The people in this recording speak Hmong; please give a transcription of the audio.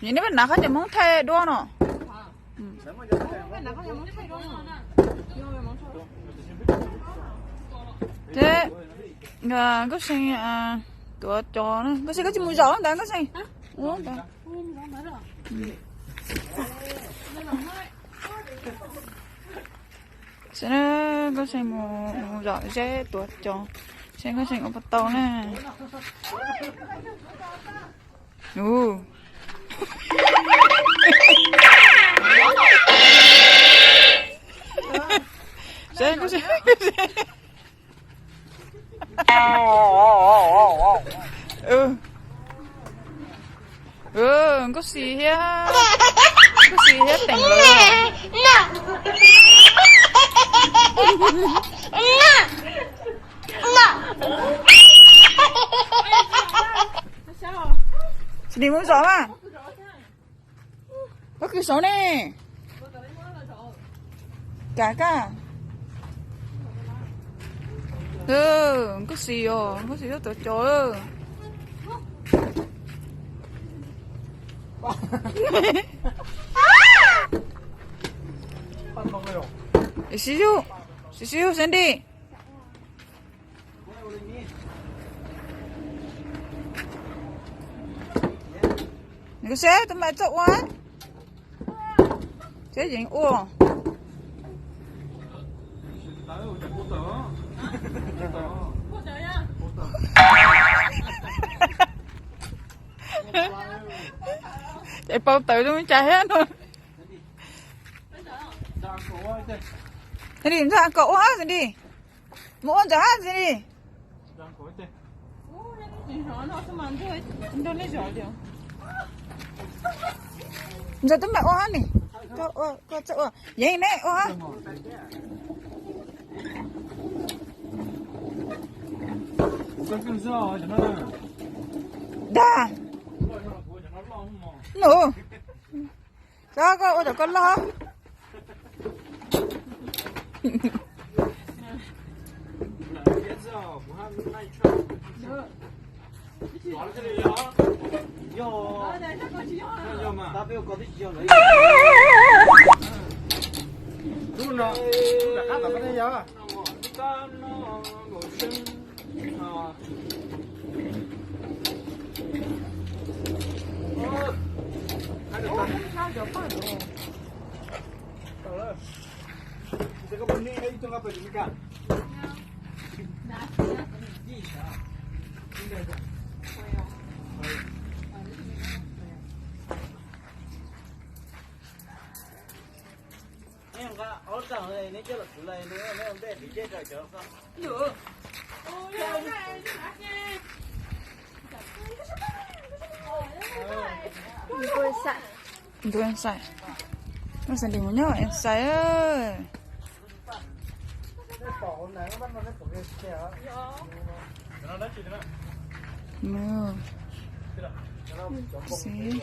Nim no peb nav qhov cov Hmoob thaij duab no. Ces Nkauj See tuav cov, Nkauj See koj tsis mus zaum ntawd Nkauj See. Nkauj See mus zaum zeb tuav cov, seb Nkauj See ua puas tau na. Seb Nkauj See, Nkauj See thiab, Nkauj See thiab Teem lawv. Nim mus zaum mas. Pob kws saud ne. Kav kaj. Nkauj See os, Nkauj See tuav cov. Siv zug, siv zug Sandy. Nws seb tus mam txawj ua, seb yeej ua. Es pau tawv zoo li cas thiab no. Li ntxawg kom ua hab xwb li. Mus ua ntxawg hab xwb li. Ntxawg twb mam ua hab ni. Koj txawj ua, yeej neb ua hab. Dag. Nus. Koj, koj ua tom koj loj. Ntu Xais, ntu Xais mus nyob Xais. Xib,